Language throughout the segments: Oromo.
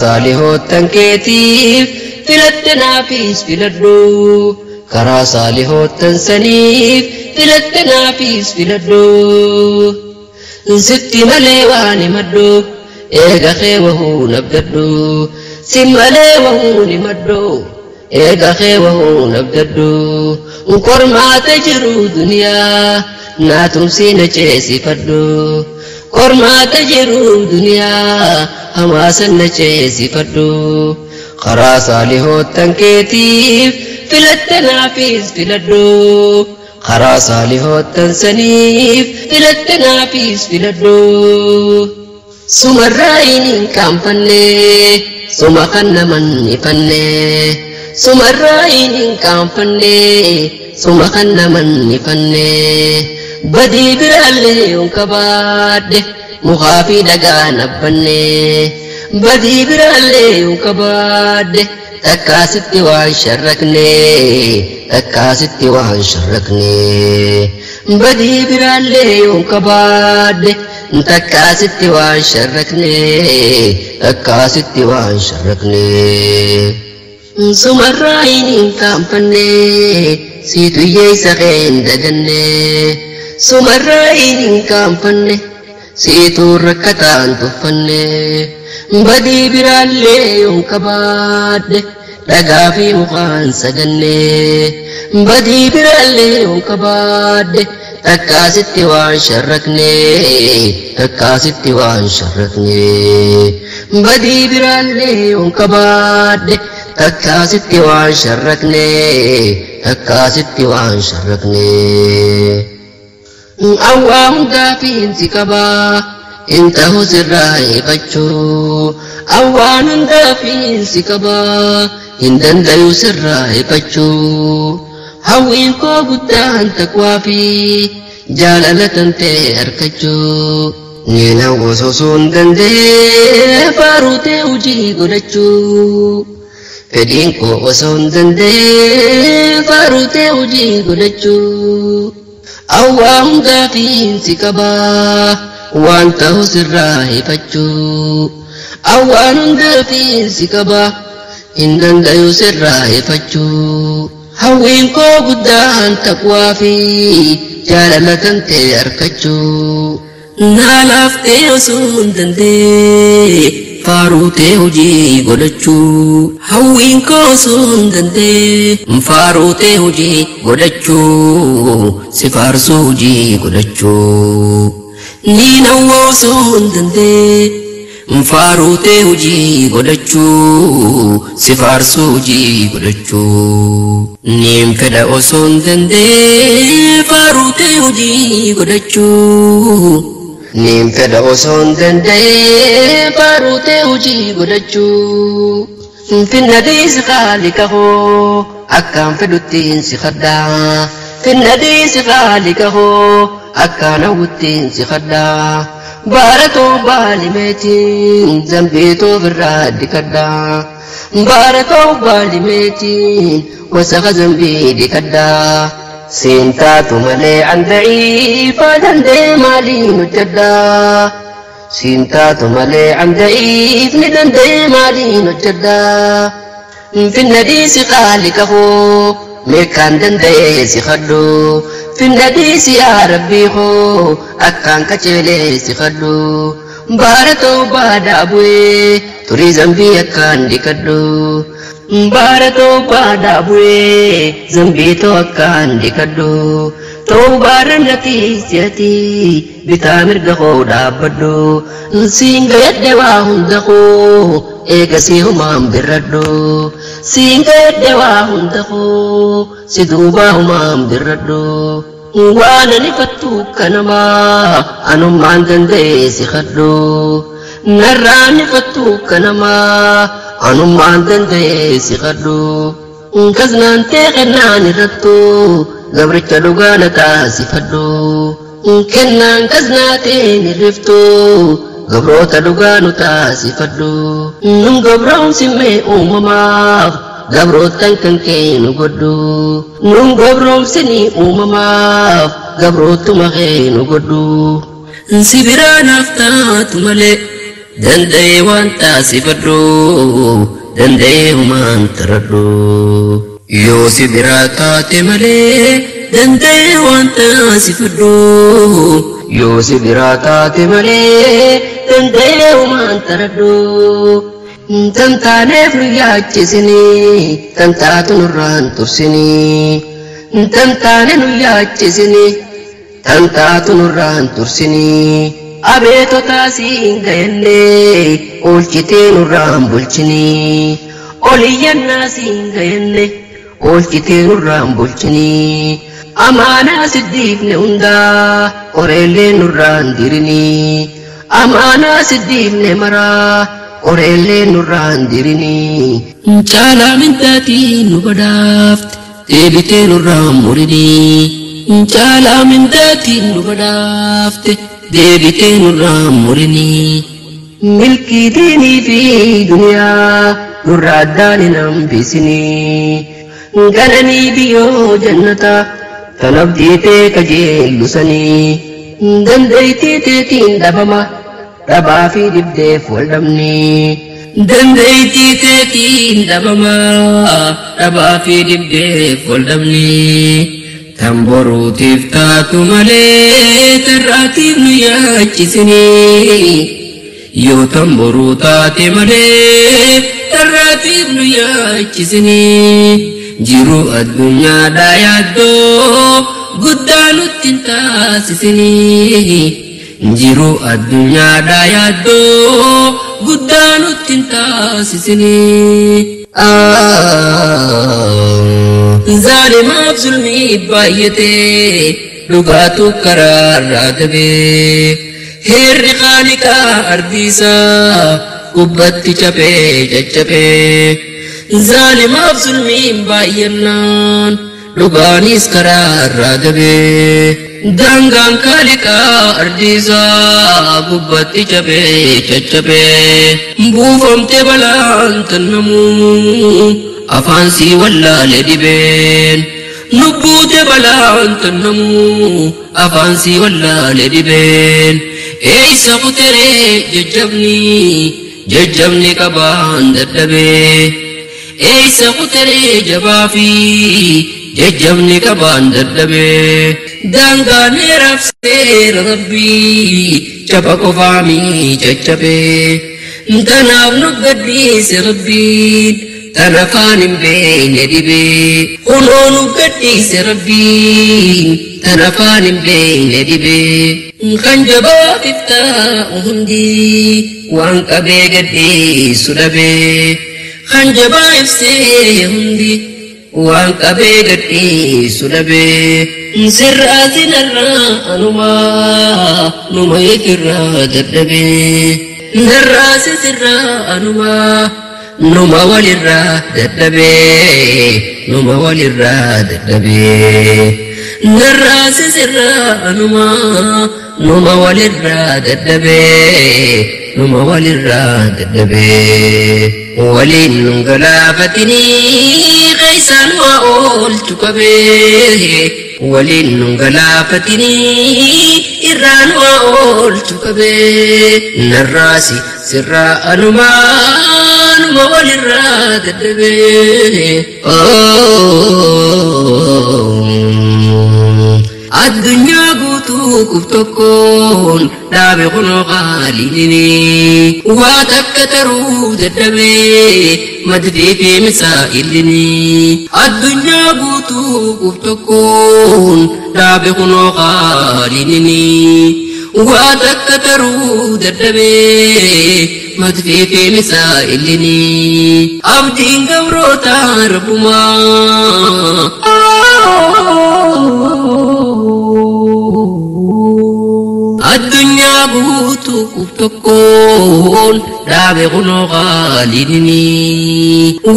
Saalihoottan keetiif filatte naafis filadhu. Karaa saalihoottan saniif filatte naafis filadhu. Sitti malee waan himadhu, eega kee wahuu nabdadhu. Si malee wahuu himadhu, eega kee wahuu nabdadhu. Qormaata jiru duniyaa naatumsii na ceesifadhu. Qormaata jiru duniyaa hawaasan na ceesifadhu. Karaa saalihoottan keetiif filatte naafis filadhu. Karaa saalihoottan saniif filatte naafis filadhu. Sumarraa hin qaanfanne, suma kan naman ifanne. Sumarraa hin qaanfanne, suma kan naman ifanne. Badii biraallee yoon qabaadhe, mukaa fi dhagaa nabbanne. Badii biraallee yoon qabaadhe, takkaasitti waan sharrakne, takkaasitti waan sharrakne. Badii biraallee yoon qabaadhe, takkaasitti waan sharrakne, takkaasitti waan sharrakne. Sumarraa hin qaanfanne, siitu hiyyeessa kee hin daganne. Sumarraa hin qaanfanne, siitu rakkataan tuffanne. Badii biraallee yoon qabaadhe, dhagaa fi mukaan saganne. Badii biraallee yoon qabaadhe, takkaasitti waan sharrakne, takkaasitti waan sharrakne. Badii biraallee yoon qabaadhe, takkaasitti waan sharrakne, takkaasitti waan sharrakne. Awwaa hundaa fiinsi qabaa, hin ta'u sirraa ifachuu. Awwaan hundaa fiinsi qabaa, hin dandayu sirraa ifachuu. Hawwiin koo guddaan taqwaa fi jaalala tantee harkachuu. Niin hawwa osoo hin danda'e faaruu hojii godhachuu. Fedhiin koo osoo hin danda'e faaruu hojii godhachuu. Awwaa hundaa fiinsi qabaa, waan ta'u sirraa ifachuu. Awwaan hundaa fiinsi qabaa, hin dandayu sirraa ifachuu. Hawwiin koo guddaan taqwaa fi jaalala tantee harkachuu. Naa laaftee osoo hin danda'e faaruu hojii godhachuu. Hawwiin koo osoo hin danda'e faaruu hojii godhachuu. Si faarsuu hojii godhachuu. Niin hawwa osoo hin danda'e faaruu hojii godhachuu. Si faarsuu hojii godhachuu. Niin fedha osoo hin danda'e faaruu hojii godhachuu. Niin fedha osoo hin danda'e faaruu hojii godhachuu. Finna dhiisi khaalika koo akkaan fedhuttiin si kadhaa. Finna dhiisi khaalika koo akkaan hawwuttiin si kadhaa. Baaratoo baalimeetiin zambiitoo birraa dikadhaa. Baaratoo baalimeetiin wasaqa zambii dikadhaa. Siin taatu malee an da'iifaa danda'e maaliin hojjedhaa? Siin taatu malee an da'iif ni danda'e maaliin hojjedhaa? Finna dhiisi khaalika koo meeqaan danda'e si kadhu. Finna dhiisi yaa rabbii koo akkaan qaceelee si kadhu. Baaratoo baadaa bu'ee turii zambii akkaan dikadhu. Baaratoo baadaa bu'ee zambiitoo akkaan dikadhu. Toobaarra natiisiyati bitaa mirga koo dhaabbadhu. Siin gayadhe waa hunda koo eegasii humaan birradhu. Siin gayadhe waa hunda koo si duubaa humaan birradhu. Waan ani fattu kanamaa anummaan danda'e si kadhu. Narraan fattu kanamaa anummaan danda'e si kadhu. Kaznaan tee kennaan irrattu gabricha dhugaa na taasifadhu. Kennaan kaznaa teen irriftu gabroota dhugaa nu taasifadhu. Nun gabroomsimmee uumamaaf gabroottan kan kee nu godhu. Nun gabroomsinii uumamaaf gabroottuma kee nu godhu. Si biraa naaf taatu malee Danda'ee waan taasifadhu, danda'ee humaan taradhu. Yoo si biraa taate malee danda'ee waan taasifadhu. Yoo si biraa taate malee danda'ee humaan taradhu. Tantaaneef nu yaachisinii, tantaatu nurraan tursinii. Tantaane nu yaachisinii, tantaatu nurraan tursinii. Abeetotaa siin gayannee oolchitee nurraan bulchinii. Oliyyannaa siin gayannee oolchitee nurraan bulchinii. Amaanaa siddiifne hundaa qoreellee nurraan dirinii. Amaanaa siddiifne maraa qoreellee nurraan dirinii. Caalaa mindaatiin nu badhaafte deebitee nurraan murinii. Caalaa mindaatiin nu badhaafte deebitee nurraan murinii. Milkii diinii fi duniyaa nurraa addaan hin hambisinii. Gananii biyyoo jannataa tan abdii tee kajeellu sanii. Dandeettii teetiin dhabama dhabaa fi dibdeef wal dhabnii. Dandeettii teetiin dhabama dhabaa fi dibdeef wal dhabnii. Tan boruutiif taatu malee tarraatiif nu yaachisinii. Yoo tan boruu taate malee tarraatiif nu yaachisinii. Jiruu addunyaadhaa yaaddoo guddaa nutti hin taasisinii. Jiruu addunyaadhaa yaaddoo guddaa nutti hin taasisinii. Zaalimaaf zulmii baay'atee dhugaatu karaarraa dabee. Heerri qaaliqaa ardiisaa gubbatti cabee caccabee. Zaalimaaf zulmiin baay'annaan dhugaanis karaarraa dabee. Daangaan kaaliqaa ardiisaa gubbatti cabee caccabee. Buufamte balaan tannamuu afaan sii wallaale dhibeen. Lubbuute balaan tannamuu afaan sii wallaale dhibeen. Eeysa kuteree jajjabni jajjabni qabaan dadhabee. Eeysa kuteree jabaa fi jajjabni qabaan dadhabee. Daangaan heeraaf seera rabbii caba qofaamii caccabee. Tanaaf nu gadhiise rabbiin tan afaan hin beekne dhibee. Kunoo nu gadhiise rabbiin tan afaan hin beekne dhibee. Kan jabaatiif taa'u hundi waan qabee gadhiisu dhabee. Kan jabaa ibsee hundi waan qabee gadhiisu dhabee. Sirraati narraa anumaa numa ifirraa dadhabee. Narraasi sirraa anumaa numa walirraa dadhabee. Numa walirraa dadhabee. Narraasi sirraa anumaa numa walirraa dadhabee. Numa walirraa dadhabee. Waliin nun galaafatinii keessaan waa oolchu qabee. Waliin nun galaafatinii irraan waa oolchu qabee. Narraasi sirraa anumaa numa walirraa dadhabee. Addunyaa guutuu kuf tokkoon dhaabe kunoo qaaliinini. Waa takka taruu dadhabee madfii fi misaa'ilini. Addunyaa guutuu kuf tokkoon dhaabe kunoo qaaliinini. Waa takka taruu dadhabee madfii fi misaa'ilini. Abdiin gabroota rabbumaa. Addunyaa guutuu kuf tokkoon dhaabe kunoo qaaliinini.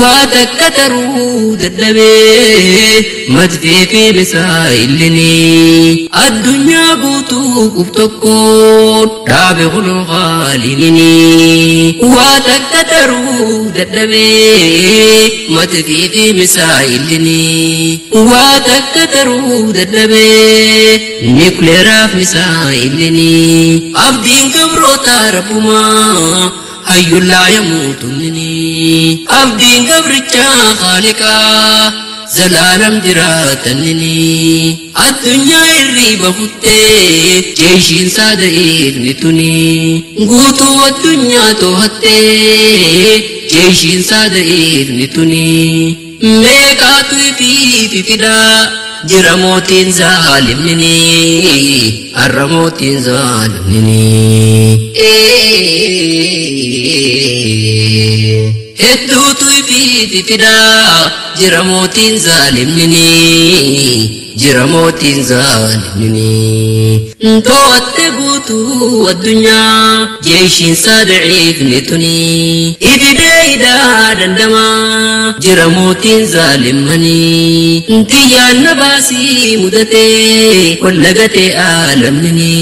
Waa takka taruu dadhabee madfii fi misaa'ilini. Addunyaa guutuu kuf tokkoon dhaabe kunoo qaaliinini. Waa takka taruu dadhabee matfii fi misaa'ilini waa takka taruu dadhabee nikuleeraaf misaa'ilini abdiin gabroota rabbumaa hayyullaa yamuutunnini abdiin gabrichaa khaaliqaa zalaalam jiraatannini addunyaa irriiba kuttee jeeshiin saada'iifni tuni guutuu addunyaa to'attee jeeshiin saada'iifni tuni meeqaatu ifiifi fidaa jira mootiin zaalimnini har'a mootiin zaalimnini. Hedduutu ifiifi fidaa jira mootiin zaalimnini jira mootiin zaalimnini. To'atte guutuu addunyaa jeeshiin saada'iifni tuni ifidee hidhaa dandamaa jira mootiin zaalimmanii xiyyaan na baasii mudatee wallagatee aalamnini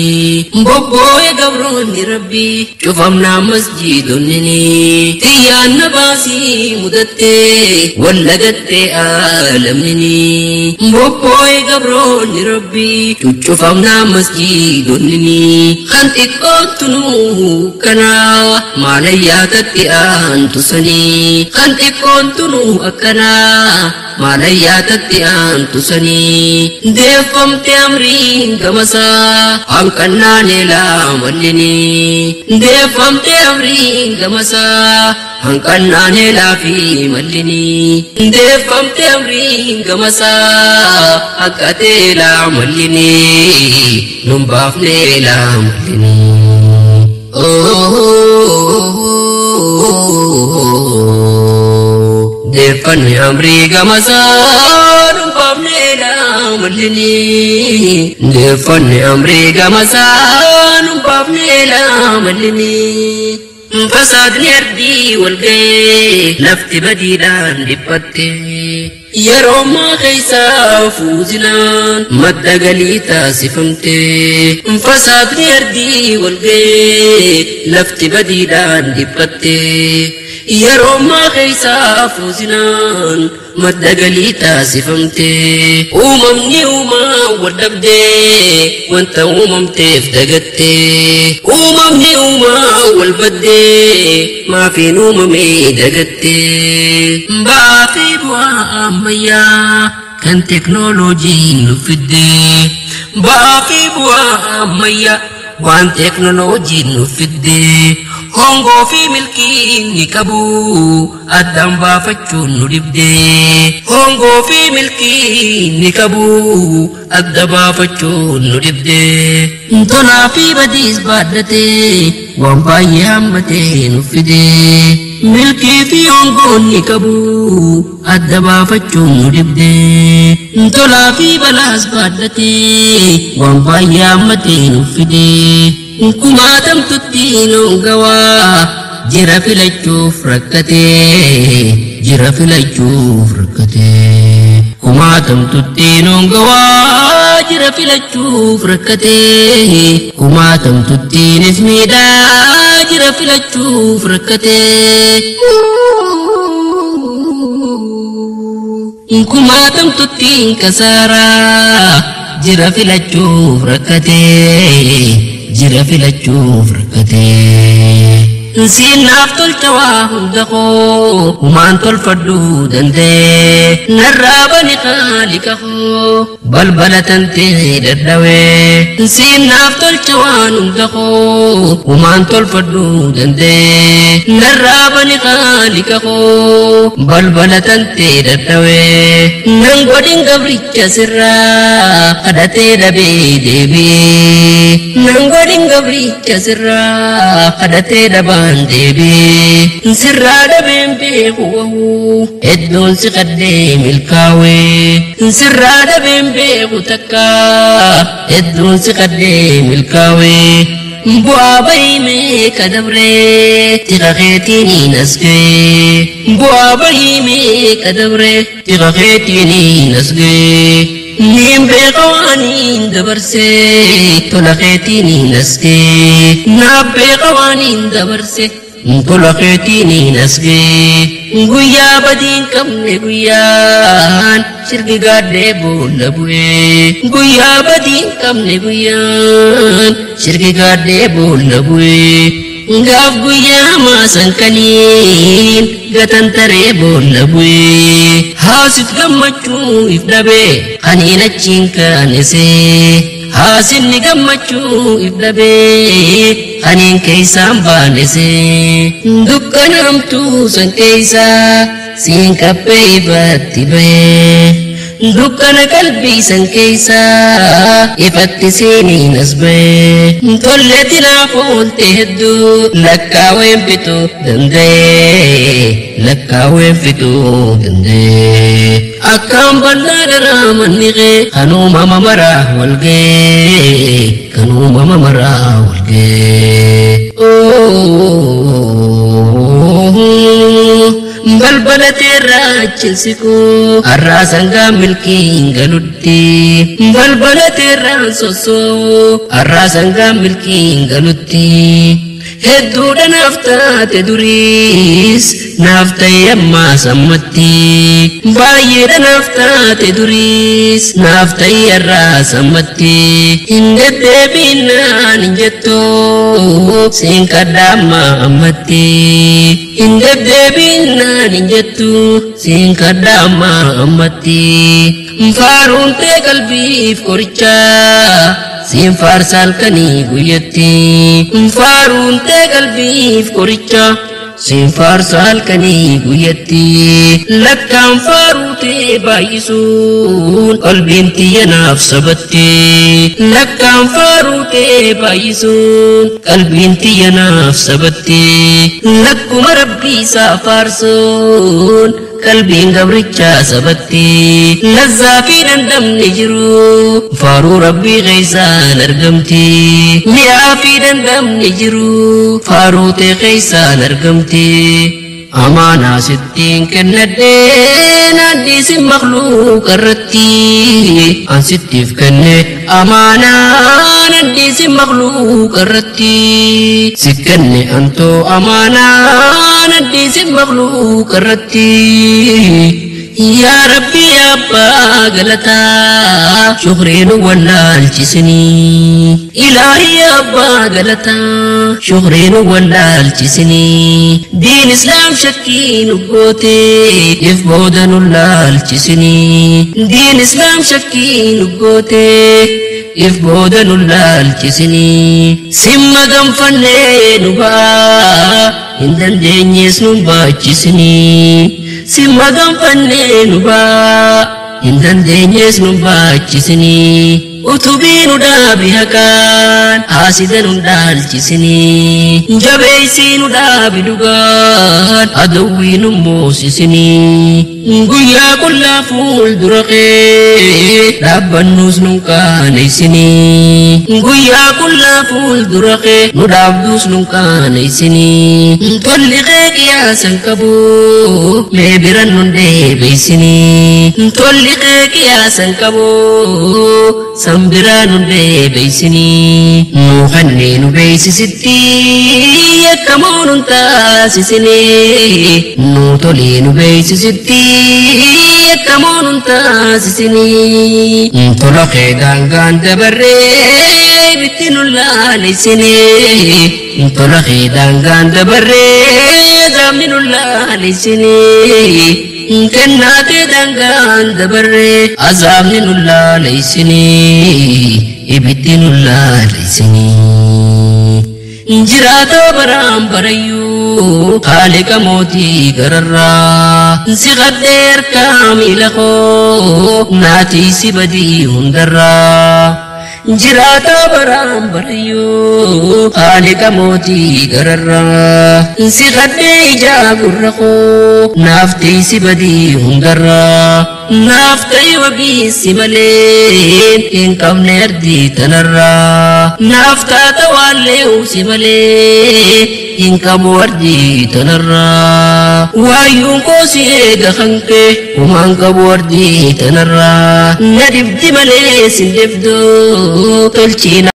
bobbooye gabroonni rabbii cufamnaa masjiidonnini xiyyaan na baasii mudattee wallagattee aalamnini bobbooye gabroonni rabbii cuccufamnaa masjiidonnini kan xiqqoottunuu kanaa maalayyaa tatti aantu sanii kan xiqqoottunuu akkanaa maalayyaa tatti aantu sanii deeffamte amriin gamasaa hanqannaan eelaa mallini deeffamte amriin gamasaa hanqannaan eelaa fi mallini deeffamte amriin gamasaa haqqatee eelaa mallini nun baafne eelaa mallini. Deeffanni amrii gamasaa nun baafne eelaa mallini deeffanni amrii gamasaa nun baafne eelaa mallini. Fasaadni ardii wal ga'ee lafti badiidhaan dhiphatte yeroo ammaa keessaa fuuzinaan madda galii taasifamte. Fasaadni ardii wal ga'ee lafti badiidhaan dhiphatte yeroo ammaa keessaa fuuzinaan madda galii taasifamte. Uumamni uumaa wal dhabdee wanta uumamteef dagatte uumamni uumaa wal baddee maafiin uumamee dagatte. Ba'aa fi bu'aa ammayyaa kan teknooloojiin nu fidde ba'aa fi bu'aa ammayyaa waan teknooloojiin nu fidde hongoo fi milkiin ni qabu addaan baafachuun nu dhibde hongoo fi milkiin ni qabu adda baafachuun nu dhibde. Tolaa fi badiis baadhate waan baay'ee hammatee nu fide milkii fi hongoon ni qabu adda baafachuun nu dhibde. Tolaa fi balaas baadhate waan baay'ee hammatee nu fide kumaatamtutti nongawaa jira filachuuf rakkate jira filachuuf rakkate kumaatamtutti nongawaa jira filachuuf rakkate kumaatamtuttiinis miidhaa jira filachuuf rakkate. Kumaatamtuttiin kasaaraa jira filachuuf rakkate jira filachuuf rakkate. Siinaaf tolcha waa hunda koo humaan tolfadhuu danda'e narraa bani khaalika koo balbala tantee dadhawee. Siinaaf tolcha waan hunda koo humaan tolfadhuu danda'e narraa bani khaalika koo balbala tantee dadhawee. Nan godhin gabricha sirraa kadhatee dhabee deebi'ee nan godhin gabricha sirraa kadhatee dhabaan deebi'ee sirraa dhabeen beeku wahuu hedduun si qaddee milkaawee sirraa dhabeen beeku takka hedduun si qaddee milkaawee. Bu'aa bahii meeqa dabree xiqa keetiin as ga'ee bu'aa bahii meeqa dabree xiqa keetiin as ga'ee niin beeka waaniin dabarsee tola keetiin as ga'ee naaf beeka waaniin dabarsee Tola keetiin as ga'e guyyaa badiin qabne guyyaan shirki gaadhee boolla bu'e guyyaa badiin qabne guyyaan shirki gaadhee boolla bu'e gaaf guyyaa maasan kaniin gatantaree boolla bu'e haasit gammachuu if dhabe kaniin achiin kaanese haasinni gammachuu if dhabe kaniin keeysaan baanese dukkanaamtuu san keeysaa siin kabbee ifatti ba'e dukkana qalbii san keeysaa ifatti seeniin as ba'e tolleetti naaf oolte hedduu lakkaaween fixuu danda'e lakkaaween fixuu danda'e akkaan bal'aa daraa manni qee kan uumama maraa wal ga'e kan uumama maraa wal ga'e. Balbala teerraa chinsiku har'aa sangaa milkiin galutti balbala teerraan sossoo har'aa sangaa milkiin galutti hedduudha naaf taate duriis naaf ta'e ammaa sammatti baay'eedha naaf taate duriis naaf ta'e har'aa sammatti hin deddeebiinaan hin jettu siin kadhaa ammaa ammatti hin deddeebiinaan hin jettu siin kadhaa ammaa ammatti faaruun tee qalbiif qorichaa siin faarsa halkanii guyyatti faaruun tee qalbiif qoricha siin faarsa halkanii guyyatti lakkaan faaruu tee baay'isuun qalbiin tiyya naaf sabatti lakkaan faaruu tee baay'isuun qalbiin tiyya naaf sabatti lakkuma rabbii isaa faarsuun qalbiin gabrichaa sabatti lazzaa fi dandamni jiru faaruu rabbii keeysaan argamti mi'aa fi dandamni jiru faaruu tee keeysaan argamti amaanaa sittiin kennadhee naaddiisin makluuqa irratti an sittiif kenne amaanaa naaddiisin makluuqa irratti si kenne antoo amaanaa naaddiisin makluuqa irratti yaa rabbi abbaa galataa shukriin wallaalchisinii ilaahi abbaa galataa shukriin wallaalchisinii diin islaam shakkii nu goote if booda nu laalchisinii diin islaam shakkii nu goote if booda nu laalchisinii simma ganfannee nu ba'aa hin dandeenyees nu baachisinii simma ganfannee nu ba'aa hin dandeenyees nu baachisinii utubii nu dhaabi haqaan haasida nu dhaalchisinii jabeessii nu dhaabi dhugaan adawwii nu moosisinii guyyaa qullaa fuuldura kee dhaabbannuus nu qaaneessinii guyyaa qullaa fuuldura kee nu dhaabduus nu qaaneessinii tolli kee qiyaasan qabu mee biran nu deebisinii tolli kee qiyaasan qabu san biraa nu deebisinii nu kanneen nu beeksisitti yakkamoo nun taasisinii nu tolee nu beeksisitti yakkamoo nun taasisinii tola kee daangaan dabarree bitti nu laalessinii tola kee daangaan dabarree zaamni nu laalessinii kennaa kee daangaan dabarree azaabni nu laalessinii ibiddi nu laalessinii jiraatoo baraan barayyuu haaliqa mootii gararraa si qadhee harkaa miila koo naatii si badii hundarraa jiraatoo baraan barayyuu haaliqa mootii gararraa si qadhee ijaa gurra koo naaf ta'ii si badii hundarraa naaf ta'ii wabii si malee hin qabne ardii tanarraa naaf taata waallee si malee hin qabu ardii tanarraa waayyuun koo si eega hanqe humaan qabu ardii tanarraa na dhibdi malee sin dhibdu tolchiina.